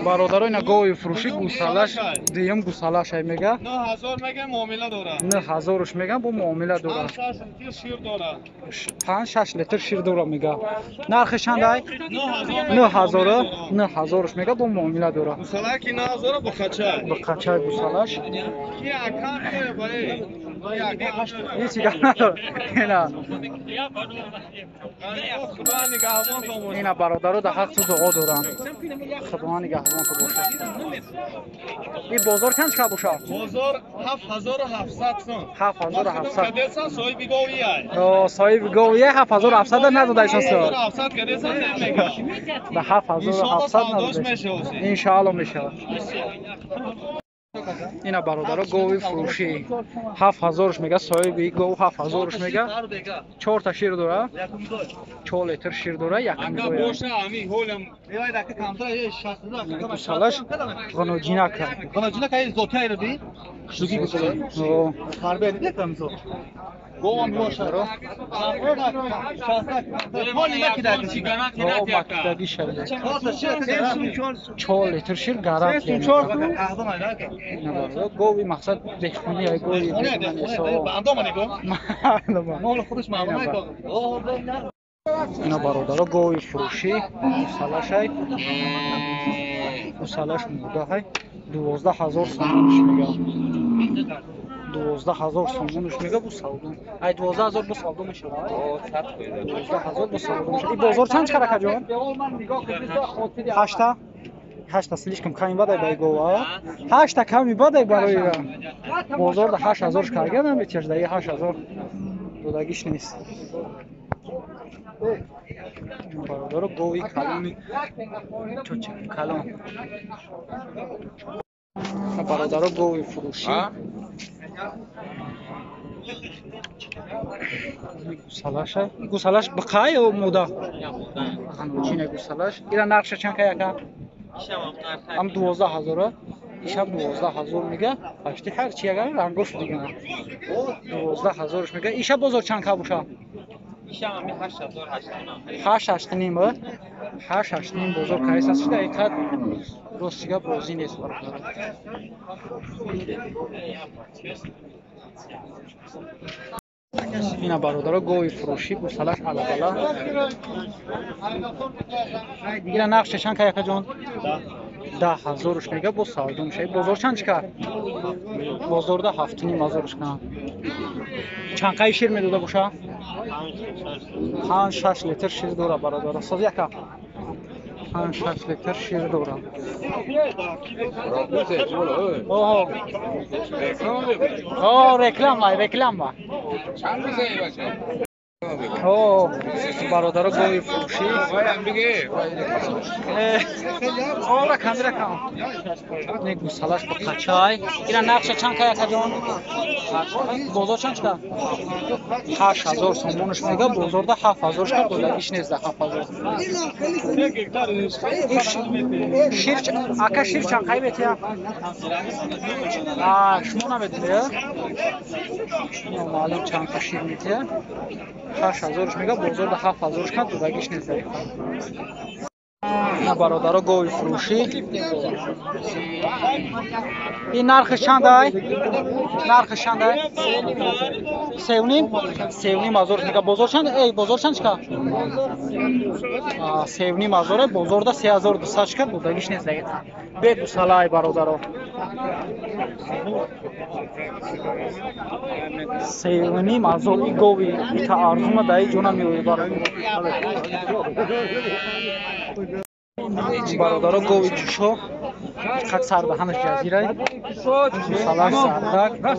Бародаро, ина гови фурӯшӣ, гусалаш дуюм гусалаш ай мега. 9000 мега, муомила дора. 9000-ш мега, бо муомила дора. 6 литр шир дора. 5-6 литр шир дора мега. Нархи чандай? 9000, 9000-ш мега, бо муомила дора. Гусалаки 9000 бо қача. Бо қача гусалаш. Ки акан баи. Ҳеҷ гап надор. Ина. Ина бародаро да ҳақту дуо дорам. Худо нигаҳбон ту бошад. И бозор чанд чика бошад? Бозор 7700 сом. 7700. Кадесан соҳиби говия. О, соҳиби говия 7700 надода ишон. 7700 кадесан намега. Да 7700 надода. Иншаалло мешавад. Ина бародаро, гови фурӯшӣ 7000-ш мега, соҳиби гов 7000-ш мега, чорта шир дора, 4 литр шир дора, якумгусалаш ғуноҷинака. Макидаги шавида, 4 литр шир гарантия. Гови мақсад деҳқони, гови. Ина бародаро, гови фурӯшӣ, гусалашай, гусалаш мурдаҳай, 12 000 сомонш мега, 12 000 сомонш мега, бу савдо. Ай 12 000 бу савдо мешавад, 12 000 бу савдо мешавад. И бозор чанд чиқар, акаҷон? Ҳашта? Ҳашта слишком ками бадай баи гова, ҳашта ками бадай барои бозор. Да 8000 карга наметияш, даи 8000 додагиш нест. Бародаро, гови калони чоча калон. Бародаро, гови фурӯшӣ, гусалаша, гусалаш биқа ё мода? Ҷина гусалаш. Ира нархша чанд ка, яка? Ам 12 000-а, ишам 12 000 мега. Пашти ҳарчи ягар рангош дига, 12 000-ш мега. Иша бозор чанд ка боша? Ҳашт ҳаштним, ҳашт ҳаштним бозор кайс аст шуда. Иқад ростига бозӣ нест, бародар. Ина бародаро, гови фурӯшӣ, гусалаш алабала. Ина нақша чанд ка, якаҷон? 10 000-ш мега, бо савдо мешава. Бозор чанд чика? Бозорда 7,5 ҳазорш ка. Чанд қаи шир медода боша? 5-6 литр шир дора, бародаро. Соз яка, 5-6 литр шир дора. О, реклама, реклама. О, бародаро, гови фурӯшӣ. Ора камера кам. Не, гусалаш бо қачай. Ира нақша чанд ка, якаҷон? Бозор чанд чика? 8000 сомонш мега, бозорда 7000 шка додагиш нест, 7000. Шир, ака, шир чанд қай метия? А, шумо намедонед? Маълум чанд ка шир метия. 8000-ш мега, бозорда 7000-ш ка додагиш нест. На бародаро, гови фурӯшӣ. Ин нархи чандай? Нархи чандай? Севним? 3,5 ҳазор мега. Бозор чанд? Эй, бозор чанд чика? 3,5 ҳазоре, бозорда 3200 чика додагиш нест. Бе гусалай, бародаро. 3,5 ҳазор и гови ита арзума даи ҷона меояд. Бародаро, гови ҷушо, қад сардаҳанаш ҷазирай, гусалаш зардак.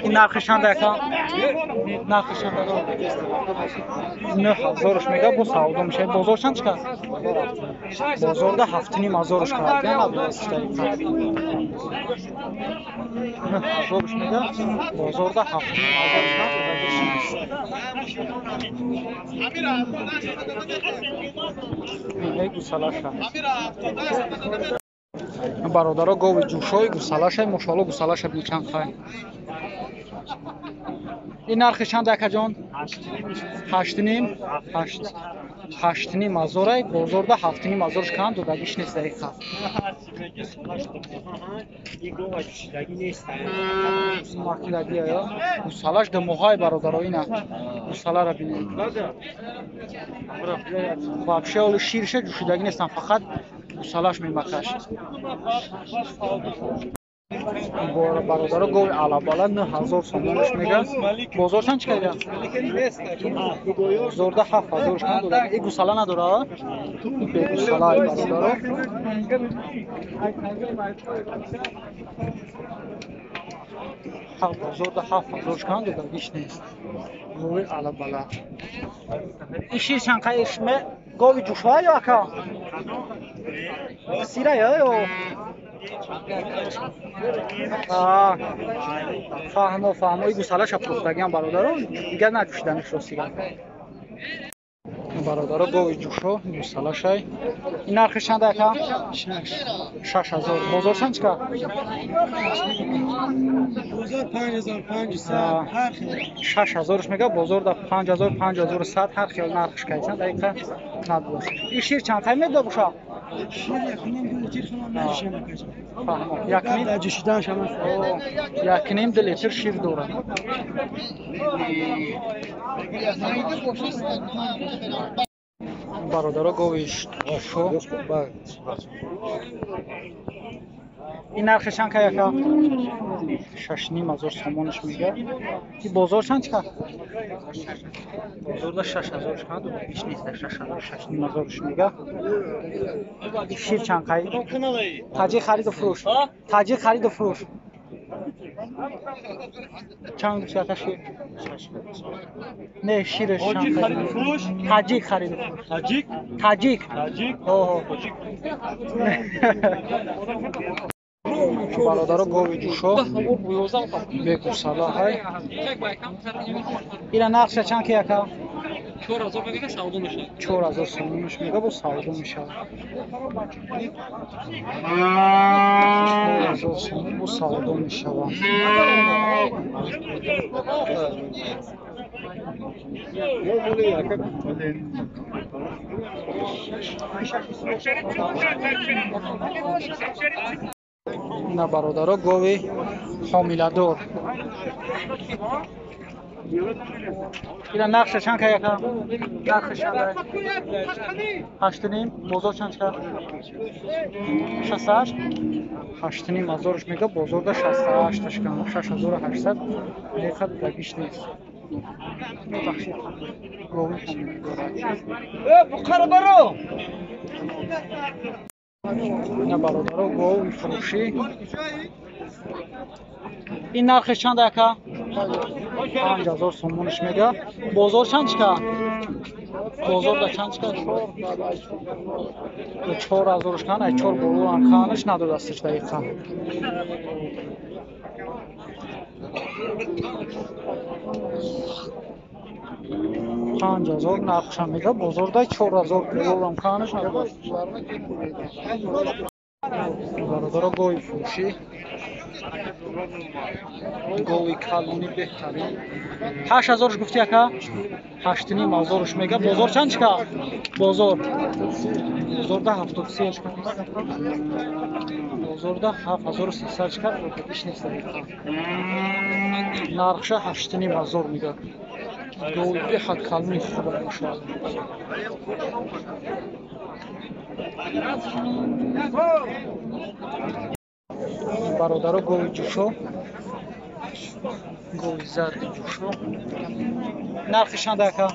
Ин нархи чанда, яка? Нархи чанда? 9000-ш мега, бо савдо мешавад. Бозор чанд чика? Бозорда 7,5 ҳазорш 9000-ш мега, бозорда 7,5 ҳазорш. Гусалаша, бародаро, гови ҷӯшои, гусалаша, мошоалло, гусалаша бини чанд хай. Ин нархи чанд, акаҷон? Ҳаштним, ҳашт. 8,5 ҳазорай, бозорда 7,5 ҳазорш кам додагиш нест дақиқа. Макилагия, гусалаш дамоҳай бародаро, ина гусалара бинед. Вообще оли ширша ҷӯшидагӣ нестам, фақат гусалаш мемакаш. Бародаро гови алабала 9000 сомонаш мега. Бозор чанд чикайда? Бозорда 7000 кам дода. И гусала надора? Бегусала ай бародаро. Бозорда 7000 кам дода, гиш нест. Гови алабала. И шир чанд қайшме? Гови ҷушва ё ака? Сира ё? Фаҳмо, фаҳмо, и гусалаша пухтагиам бародаро, дигар наҷӯшиданиш ростига. Бародаро гови ҷушо гусалашай. Ин нархиш чанд ака? 6000. Бозор чанд чика? Бозор 5500 ҳар хел. 6000-ш мега, бозорда 5000, 5100 ҳар хел нархш кайсан, дақиқа надост. Ин шир чанд қай медода буша? Шир 1.5 литр хелам наҷӯшам акаҷон. Фаҳмо. Наҷӯшидан шама. 1.5 литр шир дорад. Бародаро гови ҷушо. Ин нархи чанд кай ака? 6,5 ҳазор сомонаш мега. И бозор чанд чика? Бозорда 6000 чанд додагиш нест, 6000, 6,5 ҳазорш мега. Шир чанд кай? Таҷик хариду фурӯш. Таҷик хариду фурӯш. Чанд гуфти ака шир? Не, шираш чанд хариду фурӯш? Таҷик хариду фурӯш. Таҷик? Таҷик. Таҷик? Ҳо. Бародаро гови ҷушо бегусала ҳай. Ира нархша чанд ки ака? 4000 мега, савдо мешавад. 4000 сомонаш мега, бо савдо мешавад. 4000 сомон бо савдо мешавад. Ина бародаро гови ҳомиладор. Ина нархша чанд кай ака? Нархш чанд? 8,5. Бозор чанд чика? 68. 8,5 ҳазорш мега, бозорда 68 ташкан. 6800 дақиқа додагиш нест. Бахшид. Гови ҳомиладор. Ина бародаро гови фурӯшӣ. Ин нархиш чанд ака? 5000 сомонаш мега. Бозор чанд чика? Бозорда чанд чика? 4000 кан, ай 4 болоан канаш надодастиш дақиқа. 5000 нархша мега, бозорда 4000 болоан канаш надодаст. Бародаро гови фурӯшӣ. Гови калони беҳтарин. 8000-ш гуфти ака? 8,5 ҳазорш мега. Бозор чанд чика? Бозор. Бозорда 73 чика. Бозорда 7300 чика, додагиш нест дақиқа. Нархша 8,5 ҳазор мега. Гови беҳад калони хуба мошаалло. Бародаро гови ҷушо, гови зарди ҷушо. Нархи чанд ака?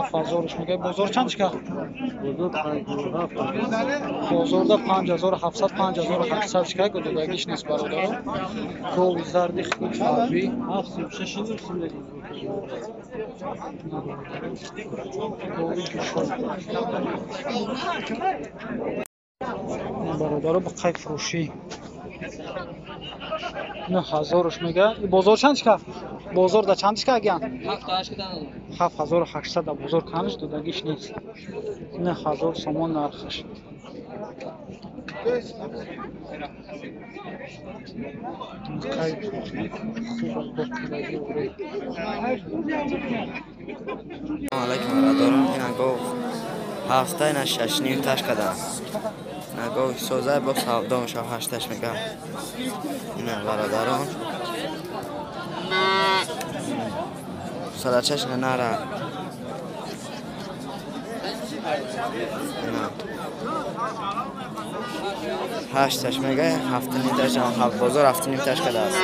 7000-ш мега. Бозор чанд чика? Бозорда 5700, 5800 чика, додагиш нест бародаро. Гови зарди хуб фарбӣ. Гови ҷушо. Бародаро бақай фурӯшӣ. 9000-ш мега. Бозор чанд чика? Бозорда чанд чика агиян? 7800 да бозор канаш додагиш нест. 9000 сомон нархаш. Алейкум бародарон, ина гов ҳафта ина 6.5 таш кадам. Ина гов созай бо савдо мешав 8 мега. Ина бародарон. Садачаш нара. Ина 8 мега, 7.5 таш, ҳафт бозор 7.5 таш кадааст.